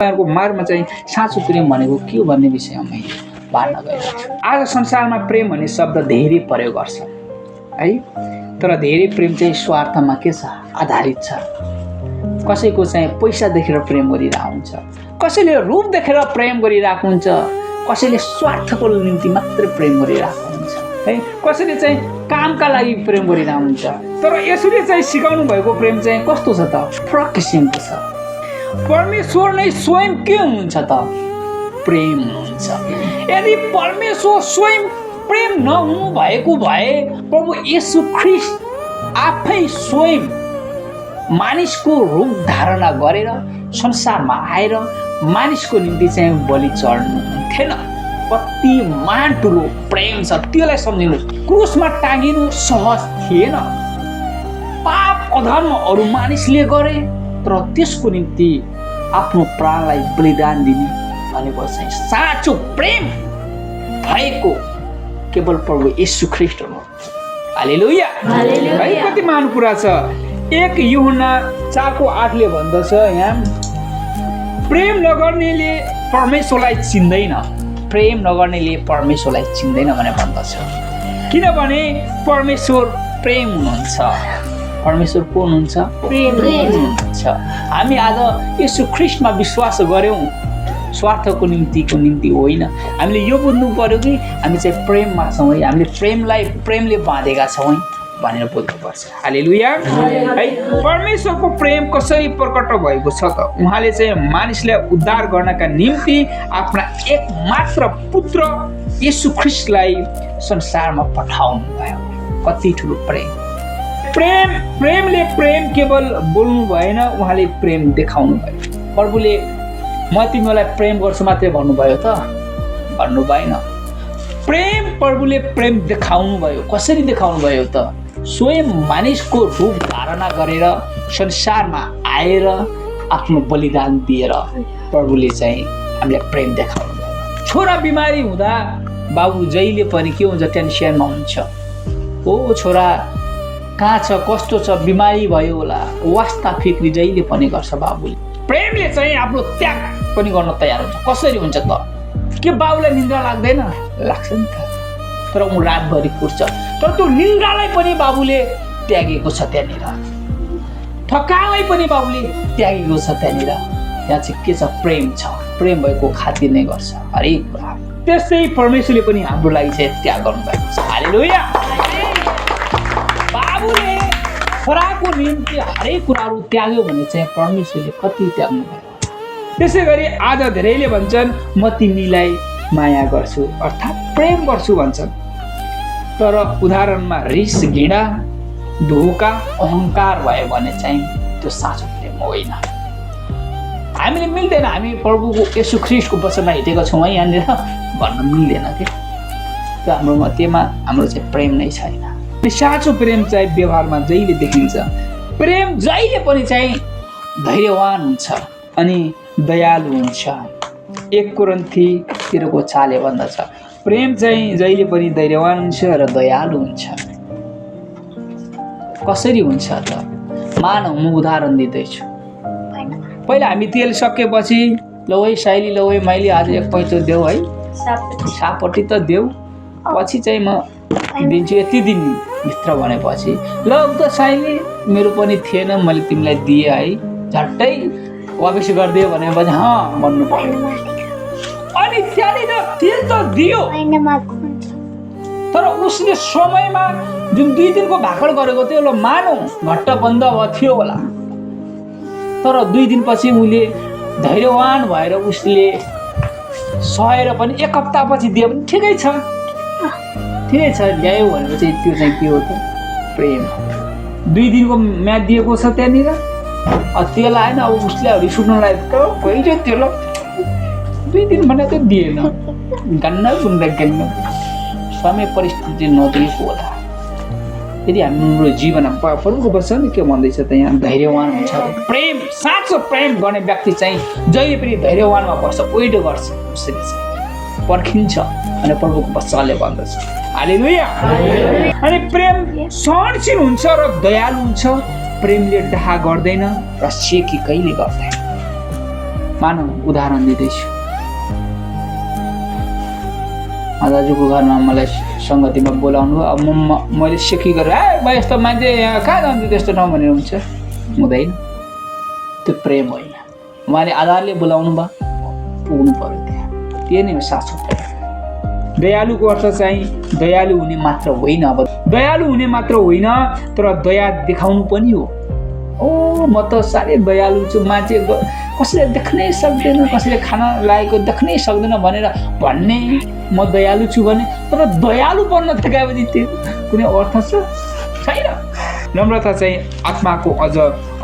को मार्गमा चाहिँ साँचो प्रेम भनेको के हो भन्ने विषयमा मैले बाँड्न गइरहेको छु। आज संसारमा प्रेम भन्ने शब्द धेरै प्रयोग गर्छ है, तर धेरै प्रेम चाहिँ स्वार्थमा के छ आधारित छ। कसैको चाहिँ पैसा देखेर प्रेम गरिरहेको हुन्छ, कसैले रूप देखेर प्रेम गरिरहेको हुन्छ, कसैले स्वार्थको निम्ति मात्र प्रेम गरिरहेको हुन्छ है, कसैले चाहिँ कामका लागि प्रेम गरिरहेको हुन्छ। तर यसले चाहिँ सिकाउनु भएको प्रेम चाहिँ कस्तो छ त? फरक किसिमको छ। परमेश्वर नै स्वयं के हुनुहुन्छ त? प्रेम हुनुहुन्छ। यदि परमेश्वर स्वयं प्रेम नहुनु भएको भए प्रभु येशू ख्रीष्ट आफै स्वयं मानिसको रूप धारणा गरेर संसारमा आएर मानिसको निम्ति चाहिँ बलि चढ्नु हुन्थेन। कति महान ठुलो प्रेम छ त्यसलाई सम्झिनुहोस्। क्रुसमा टाँगिनु सहज थिएन। पाप अधर्म अरू मानिसले गरे, तर त्यसको निम्ति आफ्नो प्राणलाई बलिदान दिने भनेको चाहिँ साँचो प्रेम भएको केवल प्रभु येशू ख्रीष्ट हो। हालेलुया। है कति महान कुरा छ। 1 यूहन्ना 4:8 भन्दछ, यहाँ प्रेम नगर्नेले परमेश्वरलाई चिन्दैन, प्रेम नगर्नेले परमेश्वरलाई चिन्दैन भनेर भन्दछ। किनभने परमेश्वर प्रेम हुनुहुन्छ। परमेश्वर को हुनुहुन्छ? प्रेम हुनुहुन्छ। हामी आज येशू ख्रीष्टमा विश्वास गर्यौं, स्वार्थको निम्ति होइन। हामीले यो बुझ्नु पर्यो कि हामी चाहिँ प्रेममा छौँ है, हामीले प्रेमलाई प्रेमले बाँधेका छौँ भनेर बुझ्नुपर्छ। हालेलुया। है परमेश्वरको प्रेम कसरी प्रकट भएको छ त? उहाँले चाहिँ मानिसलाई उद्धार गर्नका निम्ति आफ्ना एकमात्र पुत्र येशू ख्रीष्टलाई संसारमा पठाउनु भयो। कति ठुलो प्रेमले प्रेम केवल बोल्नु भएन, उहाँले प्रेम देखाउनु भयो। प्रभुले म तिमीलाई प्रेम गर्छु मात्रै भन्नुभयो त? भन्नु भएन। प्रभुले प्रेम देखाउनु भयो। कसरी देखाउनु भयो त? स्वयं मानिसको रूप धारणा गरेर संसारमा आएर आफ्नो बलिदान दिएर प्रभुले चाहिँ हामीलाई प्रेम देखाउनु भयो। छोरा बिमारी हुँदा बाबु जहिले पनि के हुन्छ? टेन्सनमा हुन्छ। ओ छोरा कहाँ छ, कस्तो छ, बिमारी भयो होला, वास्ता फिक्री जहिले पनि गर्छ बाबुले। प्रेमले चाहिँ आफ्नो त्याग पनि गर्न तयार हुन्छ। कसरी हुन्छ त? के बाबुलाई निन्द्रा लाग्दैन? लाग्छ नि त, तर ऊ रातभरि कुर्छ। तर त्यो निन्द्रालाई पनि बाबुले त्यागेको छ त्यहाँनिर, थकाइ पनि बाबुले त्यागेको छ त्यहाँनिर। त्यहाँ चाहिँ के छ? प्रेम छ। प्रेम भएको खातिर नै गर्छ हरेक कुरा। त्यसै परमेश्वरले पनि हाम्रो लागि चाहिँ त्याग गर्नुभएको छ। हालेलुया। बाबुले छोराको निम्ति हरेक कुराहरू त्याग्यो भने चाहिँ परमेश्वरले कति त्याग्नु भयो। त्यसै गरी आज धेरैले भन्छन् म तिमीलाई माया गर्छु अर्थात् प्रेम गर्छु भन्छन्, तर उदाहरणमा रिस, घृणा, धोका, अहङ्कार भयो भने चाहिँ त्यो साँचो प्रेम होइन। हामीले मिल्दैन। हामी प्रभुको येशू ख्रीष्टको वचनमा हिँडेका छौँ है, यहाँनिर भन्न मिल्दैन कि त्यो हाम्रो मध्येमा हाम्रो चाहिँ प्रेम नै छैन। साँचो प्रेम चाहिँ व्यवहारमा जहिले देखिन्छ। प्रेम जहिले पनि चाहिँ धैर्यवान हुन्छ अनि दयालु हुन्छ। 1 कोरिन्थी 13:4 भन्दछ, प्रेम चाहिँ जहिले पनि धैर्यवान हुन्छ र दयालु हुन्छ। कसरी हुन्छ त? मानौ म उदाहरण दिँदैछु। पहिला हामी तेल सकेपछि लौ है साइली, लौ है मैले आज 1 पैँचो देऊ है, सापट्टि त देऊ, पछि चाहिँ म दिन्छु यति दिन भित्र भनेपछि ल त साइली मेरो पनि थिएन, मैले तिमीलाई दिएँ है, झट्टै वापस गरिदियो भनेपछि हाँ भन्नु पर्यो। अनि त्यहाँनिर तेल त दियो, तर उसले समयमा जुन 2 दिनको भाकल गरेको थियो ल मानौ घट्ट बन्द थियो होला, तर 2 दिनपछि उसले धैर्यवान भएर उसले सहेर पनि 1 हप्तापछि दियो भने ठिकै छ ल्यायो भनेपछि त्यो चाहिँ के हो त? प्रेम। 2 दिनको म्याद दिएको छ त्यहाँनिर, तेल आएन, अब उसले रिस उठ्नलाई त भइसक्यो त्यो ल 2 दिन भने त दिएन, गन्न समय परिस्थिति नदिएको होला। यदि हाम्रो जीवनमा प्रभुको वचन के भन्दैछ त? यहाँ धैर्यवान हुन्छ। प्रेम, साँचो प्रेम गर्ने व्यक्ति चाहिँ जहिले पनि धैर्यवानमा बस्छ, वेट गर्छ, उसले चाहिँ पर्खिन्छ अनि प्रभुको वचनले भन्दछ। हालेलुया। अनि प्रेम सहनशील हुन्छ र दयालु हुन्छ। प्रेमले डाहा गर्दैन र सेकी कहिले गर्दैन। मानौ उदाहरण दिँदैछु। दाजुको घरमा मलाई सङ्गतिमा बोलाउनु भयो। अब मैले सेकी गरेर भाइ यस्तो मान्छे कहाँ जान्छु त्यस्तो ठाउँ भनेर हुन्छ, हुँदैन। त्यो प्रेम होइन। उहाँले आधारले बोलाउनु भयो, पुग्नु पर्यो त्यहाँ। त्यो नै हो साँचो प्रेम। दयालुको अर्थ चाहिँ दयालु हुने मात्र होइन, अब दयालु हुने मात्र होइन तर दया देखाउनु पनि हो। ओ म त साह्रै दयालु छु, मान्छे कसैले देख्नै सक्दैन, कसैले खाना लागेको देख्नै सक्दैन भनेर भन्ने म दयालु छु भने, तर दयालु बन्न थालेपछि त्यो कुनै अर्थ छैन। नम्रता चाहिँ आत्माको अझ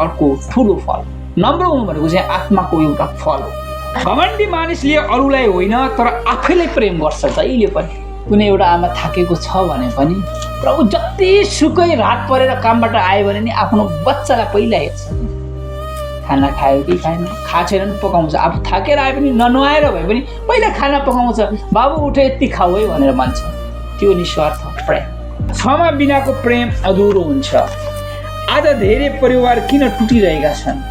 अर्को ठुलो फल। नम्र हुनु भनेको चाहिँ आत्माको एउटा फल हो। घमण्डी मानिसले अरूलाई होइन तर आफैलाई प्रेम गर्छ जहिले पनि। कुनै एउटा आमा थाकेको छ भने पनि प्रभु जतिसुकै रात परेर कामबाट आयो भने नि आफ्नो बच्चालाई पहिला हेर्छ। खाना खायो कि खाएन, खाएको छैन पनि पकाउँछ। आफू थाकेर आए पनि ननुहाएर भए पनि पहिला खाना पकाउँछ। बाबु उठे यति खाऊ है भनेर भन्छ। त्यो निस्वार्थ प्रेम। क्षमा बिनाको प्रेम अधुरो हुन्छ। आज धेरै परिवार किन टुटिरहेका छन्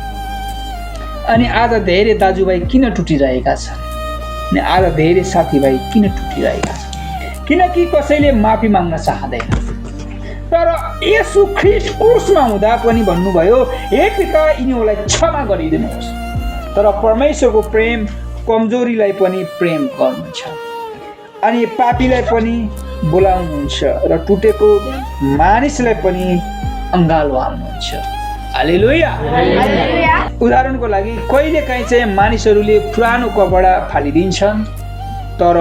अनि आज धेरै दाजुभाइ किन टुटिरहेका छन् अनि आज धेरै साथीभाइ किन टुटिरहेका छन्? किनकि कसैले माफी माग्न चाहँदैन। तर येशू ख्रीष्ट क्रुसमा हुँदा पनि भन्नुभयो, हे पिता यिनीहरूलाई क्षमा गरिदिनुहोस्। तर परमेश्वरको प्रेम कमजोरीलाई पनि प्रेम गर्नुहुन्छ अनि पापीलाई पनि बोलाउनुहुन्छ र टुटेको मानिसलाई पनि अङ्गालो हाल्नुहुन्छ। हालेलुया। उदाहरणको लागि कहिलेकाहीँ चाहिँ मानिसहरूले पुरानो कपडा फालिदिन्छन्, तर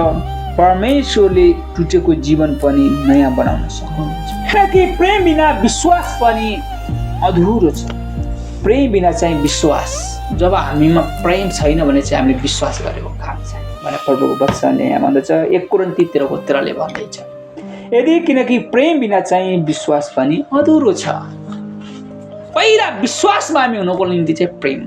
परमेश्वरले टुटेको जीवन पनि नयाँ बनाउन सक्नुहुन्छ। किनकि प्रेम बिना विश्वास पनि अधुरो छ। प्रेम बिना चाहिँ विश्वास, जब हामीमा प्रेम छैन भने चाहिँ हामीले विश्वास गरेको काम छैन भने प्रभुको वचनले यहाँ भन्दछ। 1 कोरिन्थी 13:13 भन्दैछ, यदि किनकि प्रेम बिना चाहिँ विश्वास पनि अधुरो छ। पहिला विश्वासमा हामी हुनुको निम्ति चाहिँ प्रेम